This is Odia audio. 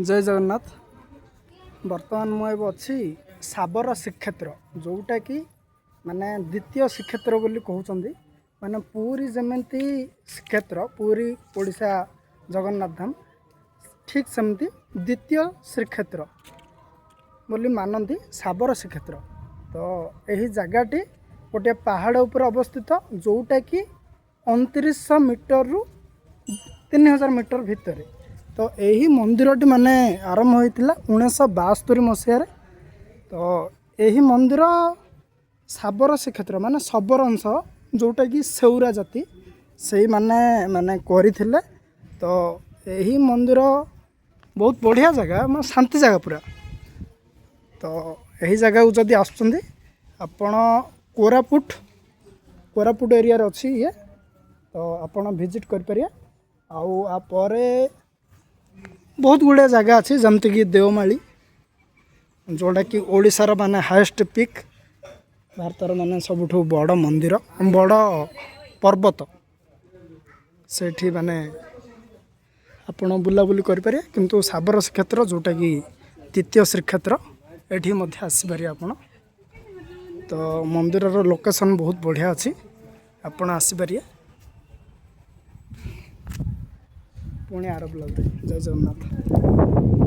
ଜୟ ଜଗନ୍ନାଥ। ବର୍ତ୍ତମାନ ମୁଁ ଏବେ ଅଛି ଶାବର ଶ୍ରୀକ୍ଷେତ୍ର, ଯେଉଁଟାକି ମାନେ ଦ୍ୱିତୀୟ ଶ୍ରୀକ୍ଷେତ୍ର ବୋଲି କହୁଛନ୍ତି। ମାନେ ପୁରୀ ଯେମିତି ଶ୍ରୀକ୍ଷେତ୍ର, ପୁରୀ ଓଡ଼ିଶା ଜଗନ୍ନାଥ ଧାମ, ଠିକ୍ ସେମିତି ଦ୍ୱିତୀୟ ଶ୍ରୀକ୍ଷେତ୍ର ବୋଲି ମାନନ୍ତି ଶାବର ଶ୍ରୀକ୍ଷେତ୍ର। ତ ଏହି ଜାଗାଟି ଗୋଟିଏ ପାହାଡ଼ ଉପରେ ଅବସ୍ଥିତ, ଯେଉଁଟାକି 2900 ମିଟରରୁ 3000 ମିଟର ଭିତରେ। ତ ଏହି ମନ୍ଦିରଟି ମାନେ ଆରମ୍ଭ ହୋଇଥିଲା 1972 ମସିହାରେ। ତ ଏହି ମନ୍ଦିର ଶାବର ଶ୍ରୀକ୍ଷେତ୍ର ମାନେ ଶବର ଅଂଶ, ଯେଉଁଟାକି ସେଉରା ଜାତି, ସେଇମାନେ ମାନେ କରିଥିଲେ। ତ ଏହି ମନ୍ଦିର ବହୁତ ବଢ଼ିଆ ଜାଗା, ମାନେ ଶାନ୍ତି ଜାଗା ପୁରା। ତ ଏହି ଜାଗାକୁ ଯଦି ଆସୁଛନ୍ତି ଆପଣ, କୋରାପୁଟ ଏରିଆରେ ଅଛି ଇଏ, ତ ଆପଣ ଭିଜିଟ୍ କରିପାରିବେ। ଆଉ ଆ ପରେ ବହୁତ ଗୁଡ଼ିଏ ଜାଗା ଅଛି, ଯେମିତିକି ଦେଓମାଳି, ଯେଉଁଟାକି ଓଡ଼ିଶାର ମାନେ ହାଏଷ୍ଟ ପିକ୍, ଭାରତର ମାନେ ସବୁଠୁ ବଡ଼ ମନ୍ଦିର, ବଡ଼ ପର୍ବତ। ସେଇଠି ମାନେ ଆପଣ ବୁଲାବୁଲି କରିପାରିବେ। କିନ୍ତୁ ଶାବର ଶ୍ରୀକ୍ଷେତ୍ର, ଯେଉଁଟାକି ଦ୍ୱିତୀୟ ଶ୍ରୀକ୍ଷେତ୍ର, ଏଠି ମଧ୍ୟ ଆସିପାରିବେ ଆପଣ। ତ ମନ୍ଦିରର ଲୋକେସନ୍ ବହୁତ ବଢ଼ିଆ ଅଛି, ଆପଣ ଆସିପାରିବେ। ପୁଣି ଆର ବ୍ଲଗ୍ରେ। ଜୟ ଜଗନ୍ନାଥ।